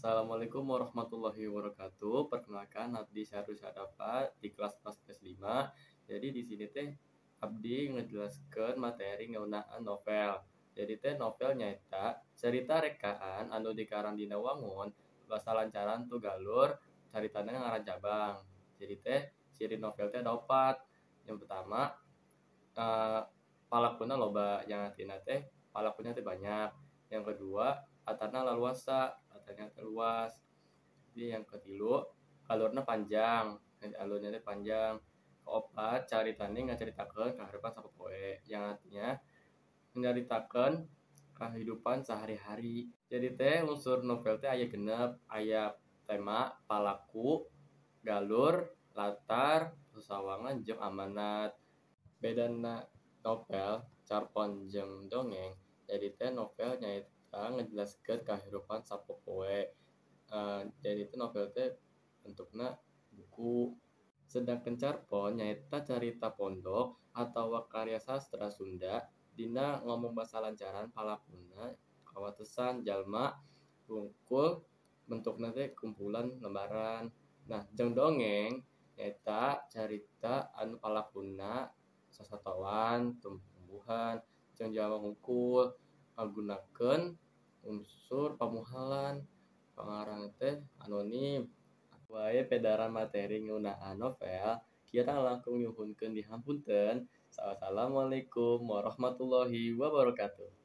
Assalamualaikum warahmatullahi wabarakatuh. Perkenalkan, Abdi Syahrul Syarafa di kelas 4 5. Jadi di sini teh abdi ngejelaskeun materi ngeunaan novel. Jadi teh novel nyaeta cerita rekaan anu dikarang dina wangun basa lancaran tugalur caritana ngarancabang. Jadi teh ciri novel teh ada opat. Yang pertama, palakuna loba, yang artina teh palakunya teh banyak. Yang kedua, latarna laluasa, latarnya teh luas. Jadi yang ketilu, alurna panjang, alurnya teh panjang. Keopat, caritana ngacaritakeun kahirupan sapopoe, yang artinya nyaritakeun kehidupan sehari-hari. Jadi teh unsur novel teh aya 6, aya tema, palaku, galur, latar, sesawangan jeung amanat. Bedana novel, carpon jeung dongeng, jadi teh novel nyaeta ngejelaskeun kahirupan sapopoe. Jadi teh novel teh bentukna buku. Sedangkan carpon nyaeta carita pondok atawa karya sastra Sunda dina ngomong basa lancaran palakuna kawatesan jalma wungkul bentukna teh kumpulan lembaran. Nah, jeung dongeng nyaeta carita anu palakuna sasatoan, tumbuhan, jeung jalma hungkul ngagunakeun unsur pamuhalan. Pangarang teh anonim. Wae pedaran materi ngeunaan novel, kirang langkung nyuhunkeun dihapunten. Wassalamualaikum warahmatullahi wabarakatuh.